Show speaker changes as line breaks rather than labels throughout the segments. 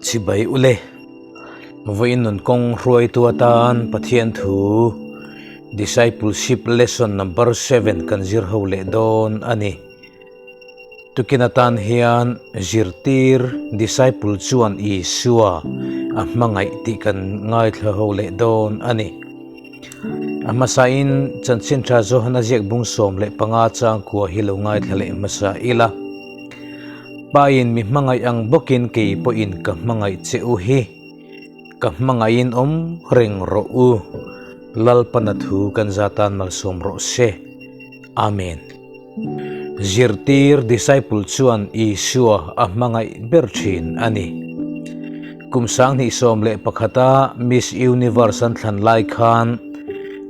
Chibai ule. Vawiin nun kawng hruaitu atan Pathian thu Discipleship Lesson Number 7 kan zir ho leh dawn a ni. Tukin atan hian zirtir disciple chuan Isua a hmangaih tih kan ngaithla ho leh dawn a ni. A hmasain Chanchin Tha Johana ziak bung 15 changkua hi lo ngaithla leh hmasa ila. Pain mi hmangaih ang bawkin kei pawhin ka hmangaih che u hi. Ka hmangaihin awm reng rawh u. Lalpana thu kan zatan malsawm rawh se. Amen. Zirtir disciple chuan Isua a hmangaih ber thin a ni. Kum 2011-a Miss Universe an thlan lai khan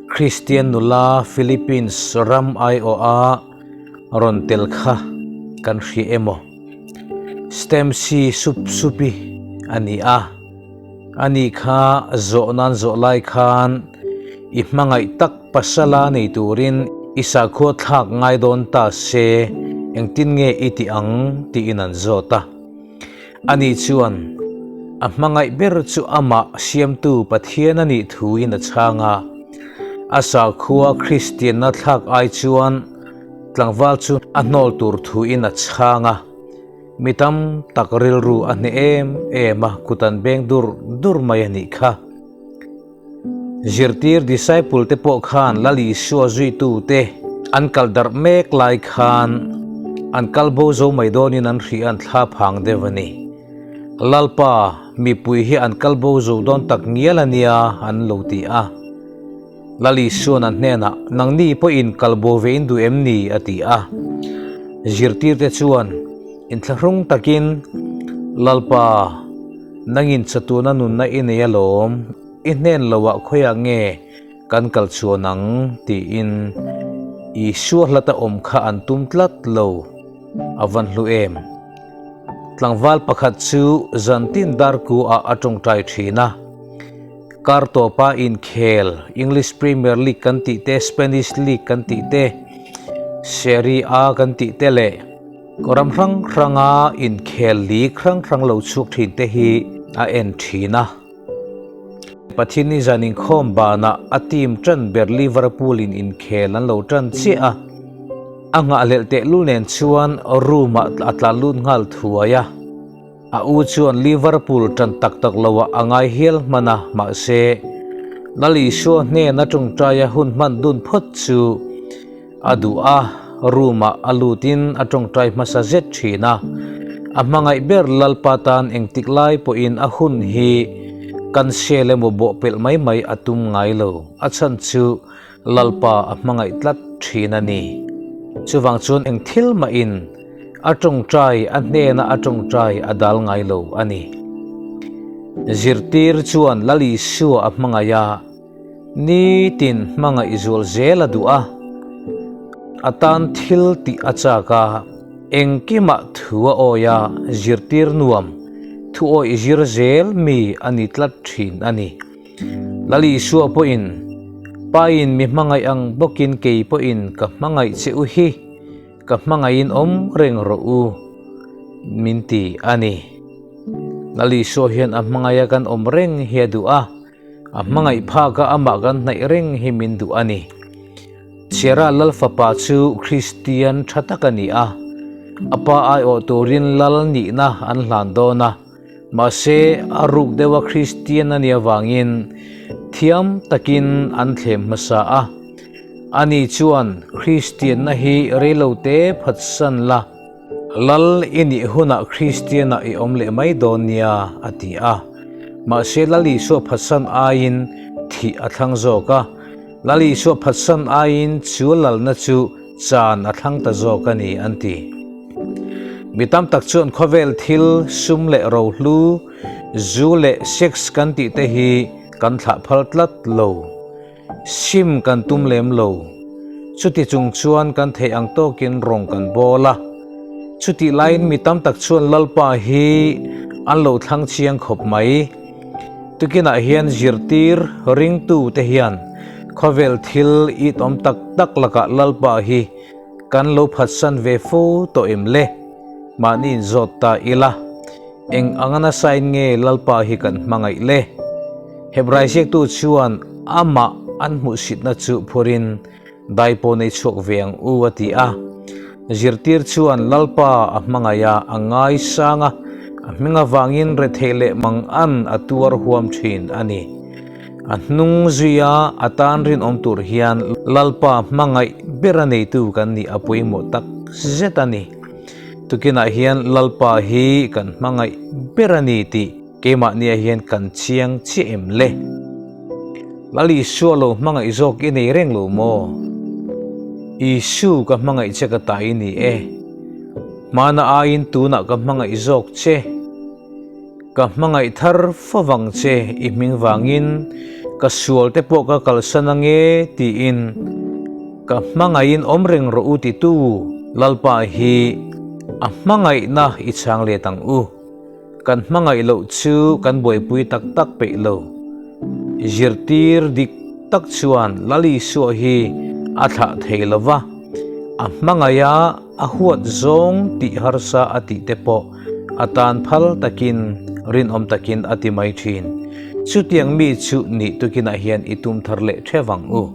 Kristian nula Philippines ram aiawha rawn tel kha kan hria emaw? Stemsi sup supi a ni a. Ani kha zawh nan zawh lai khan i hmangaih tak pasala nei turin i sakhua thlak ngai dawn ta se engtin nge i ti ang tiin an zawt a. Ani chuan a hmangaih ber chu amah siamtu Pathian a nih thuin a chhang a. A sakhua Kristianna thlak ai chuan tlangval chu a hnawl tur thuin a chhang a. Mi tam tak rilru a hneh em em a, kut an beng dur dur mai a nih kha. Zirtir disciple te pawh khan Lal Isua zuitu te an kal darh mek lai khan an kal bo zo mai dawnin an hrih an thla phang deuh a ni. Lalpa, mipui hi an kal bo zo dawn tak ngial a nia an lo ti a. Lal Isuan an hnenah, Nangni pawhin kal bo ve in duh em ni? a ti a. Zirtirte chuan inthlahrung takin, Lalpa, nangin chatuna nunna i nei alawm, i hnen loah khawiah nge kan kal chuan ang? tiin Isua hlata awm kha an tum tlat lo. A van hlu em? Tlangval pakhat chu zantin darku-ah a tawngtai thin a. Kar tawpa inkhel, English Premier League kan tih te, Spanish League kan tih te, Serie A kan tih te leh ram hrang hranga inkhel league hrang hrang lo chhuak thin te hi a en thin a. Pathianni zan inkhawm banah a team tan ber Liverpool in inkhel an lo tan chiah a. A nghahhlelh tehlul nen chuan room ah a tla lut nghal thuai a. A u chuan Liverpool tan tak tak loah a ngai hial hman a, mahse, Lal Isua hnena tawngtaia hun hman dun phawt chu a duh a, room-ah a lutin a tawngtai hmasa zet thin a. A hmangaih ber Lalpa tan engtik lai pawhin a hun hi kan sel emaw bawhpelh mai mai a tum ngai lo, a chhan chu Lalpa a hmangaih tlat thin a ni. Chuvang chuan eng thil mahin a tawngtai a hnena a tawngtai a dal ngai lo a ni. Zirtir chuan Lal Isua a hmangaih a, nitin hmangaih zual zel a duh a, a tan thil tih a chak a, engkimah thu a awi a, zirtir nuam, thu awih zir zel mi a ni tlat thin a ni. Lal Isua pawhin, Pain mi hmangaih ang bawkin kei pawhin ka hmangaih che u hi, ka hmangaihin awm reng rawh u, min ti a ni. Lal Isua hian a hmangaiha kan awm reng hi a duh a, a hmangaih phaka amah kan hnaih reng hi min duh a ni. Chhiara Lal Fapa chu Kristian tha tak a ni a, a pa aiawh turin Lal nihna an hlan dawn a. Mahse, a ruk deuha Kristian a nih avangin thiam takin an thlem hmasa a. Ani chuan Kristianna hi reilote phatsan la, Lal i nih hunah Kristianah i awm leh mai dawn nia, a ti a. Mahse, Lal Isua phatsan aiin thih a thlang zawk a. Lal Isua phatsan aiin chu lalna chu chan a thlang ta zawk a ni, an ti. Mi tam tak chuan khawvel thil, sum leh rohlu, zu leh sex kan tih te hi kan thlah phal tlat lo. Sim kan tum lem lo. Chuti chung chuan kan theih ang tawkin rawng kan bawl a. Chutih laiin mi tam tak chuan Lalpa hi an lo thlang chiang khawp mai. Tukinah hian zirtir ringtu te hian khawvel thil it awm tak tak lakah Lalpa hi kan lo phatsan ve fo tawh em le? Mahni inzawt ta ila. Eng anga nasain nge Lalpa hi kan hmangaih le? Hebrai ziaktu chuan amah an hmuhsitna chu phurin dai pawh nei chhuak ve ang u a ti a. Zirtir chuan Lalpa a hmangaih a, a ngaisang a, a hming avangin retheih leh mangan a tuar huam thin a ni. A hnung zuia a tan rinawm tur hian Lalpa hmangaih bera neitu kan nih a pawimawh tak zet a ni. Tukinah hian Lalpa hi kan hmangaih ber a ni tih keimahniah hian kan chiang chiah em le? Lal Isua lo hmangaih zawk i nei reng lo maw? Isu ka hmangaih che ka ta i ni e. Hmana aiin tunah ka hmangaih zawk che. Ka hmangaih thar favang che i hming vangin ka sual te pawh ka kalsan ange tiin ka hmangaihin awm reng rawh u titu Lalpa hi a hmangaihna i chhang let ang u. Kan hmangaih loh chu kan buaipui tak tak peih lo. Zirtir dik tak chuan Lal Isua hi a thlah thei lo va, a hmangaih a a huat zawng tih harsa a tih te pawh A tan phal takin, rinawm takin a ti mai thin. Chutiang mi chu nih tukinah hian i tum thar leh theuh ang u.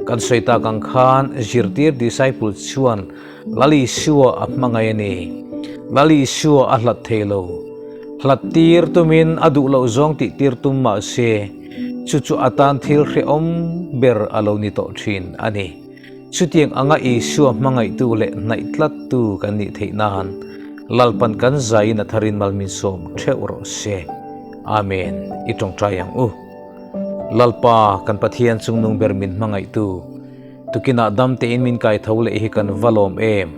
Kan sawi tak ang khan zirtir disciple chuan Lal Isua a hmangaih a ni. Lal Isua a hlat thei lo. Hlat tir tumin a duh loh zawng tih tir tum mah se, chu chu a tan thil hrehawm ber a lo ni tawh thin a ni. Chutiang anga Isua hmangaihtu leh hnaih tlattu kan nih theih nan Lalpan kan zaiin a tharin mal min sawm theuh rawh se. Amen. I tawngtai ang u. Lalpa, kan Pathian chungnung ber min hmangaihtu, tukinah dam tein min kai tho leh hi kan va lawm em.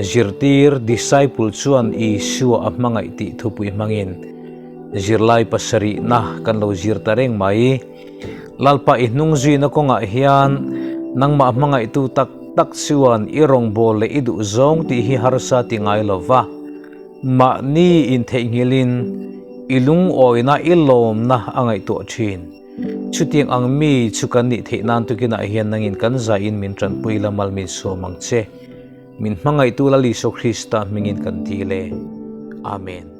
Zirtir, disciple, chuan Isua a hmangaih tih thupui hmangin zirlai pasarihna kan lo zir ta reng mai. Lalpa i hnung zuina kawngah hian nangmah hmangaihtu tak tak chuan i rawngbâwl leh i duh zawng tih hi harsa ti ngai lo va, mahni intheihnghilhin i lungawina i lawmna a ngaihtuah thin. Chutiang ang mi chu kan nih theih nan tukinah hian nangin kan zaiin min tanpui la mal min sawm ang che. Min hmangaihtu Lal Isua Krista hmingin kan dil e. Amen.